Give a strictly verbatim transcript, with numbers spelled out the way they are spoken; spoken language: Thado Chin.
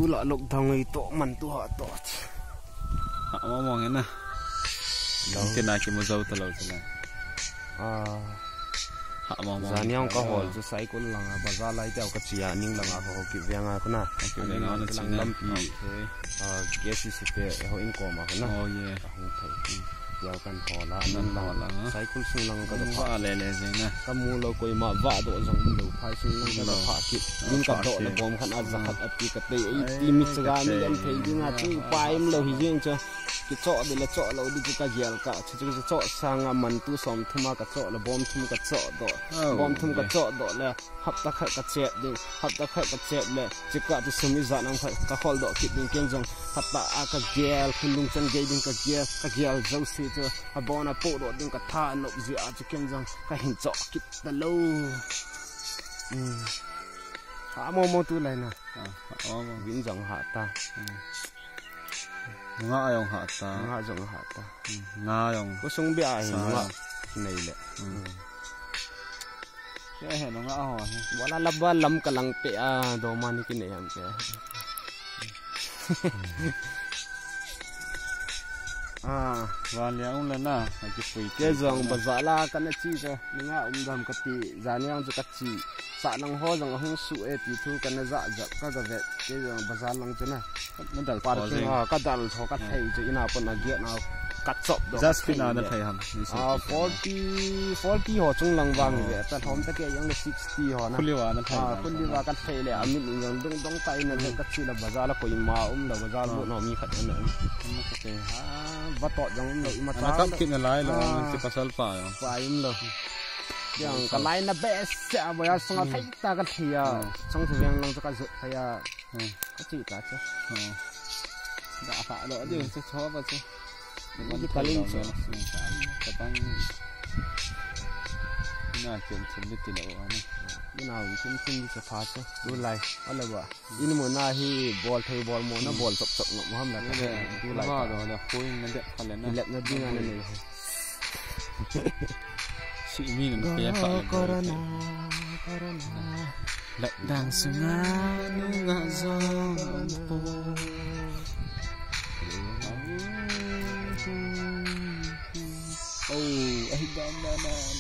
Tula lockdown ei to man tu ha to. Ha, mong mong na. Long. Kina kimu jou talou tala. Ah. Ha, mong mong. Zaniang ka hol chu cycle langa, bazar lai teu ka chia ning langa ka ho ki venga kuna. Ki venga na lang china. Lampi. Okay. Ah, K C C te, eh, ho in koma kuna. Oh, yeah. Ka hung thei. Yau kan hola, nan hola. Cycle sung lang ka va le le jeng na. Ka mu lou koima va do jong um lou, phai sung lang ka va pha kit. Min ka do le bom khat a ja khat a pi ka tei, ei ti mi chaga mi lam thei ding a chu pa im lou hi jeng chu. Ki cho de le cho lou di chu ka gel ka. Chu chu cho sanga man tu som thum a ka cho le bom thum ka cho do. Bom thum ka cho do le. Hapta khat ka chep ding, hapta khat ka chep le, chika tu sum ijat nam khat ka hol doh kit ding ken jong, hapta a ka gel, khun lungchang gei ding ka gel, ka gel jouse chu, abon a podoh ding ka thanop jeh a chu ken jong, ka hin choh kit talou. Hmm. Ha mong mong tulai na. Ah, ha mong mong. Vin jong ha ta. Hmm. Nga jong ha ta. Nga jong ha ta. Hmm, nga jong. Ko sung bia hi sa nga. Nei le. Hmm. Hmm. Kei he nunga ho hi. Bola laba lam ka lang pe a, do mani ki nei ham pe. Ah, van le ung le na, a ki pui. Kei jong bazar la ka na chi ka, nunga um dam ka ti, zaniang chu ka chi. Sa nang ho jong ahung su e ti thu ka na ja ja ka ga vet. Kei jong bazar lang chu na. Na dal tho jeng. Parking a, ka dal tho ka thei chu ina pon a gate na ka chop doh. Just ka thei na le. Thei ham. Ah, forty, forty ho chung lang vang ve. Ta thom ta ke jong le sixty ho na. Khuli va na thei. Ah, khuli va ka thei le. Amin in jong dong dong ta ina ve ka chi la bazar la koima um la bazar lo no mi khat na. Ka thei. Ah, va to jong um lo ima ta. Ana kap kit na lai lo, ah, ti pasal pa yo. Pa um lo. Yang ka lai na best sa ba ya song thei ta ka thei ya. Song se veng lang ka zot thei ya. Hmm. Ka chi ta chu. Hmm. Da ha lo, a ding chu cho ba chu. Ni ki talin chu. Ka tang. Na chen chen ni ti lo ani. Ni na chen chen ni cha pha chu. Tu lai. Ala ba. In mo na hi bol thei bol mo na bol chop chop no mo ham la. Ni le. Tu lai. Ba do da point na de pha le na. Ni lep na ding na ni. Si mi ngan pe pa. Corona, corona. Lockdown sunga nunga jong po. Oh, ai dan dan dan.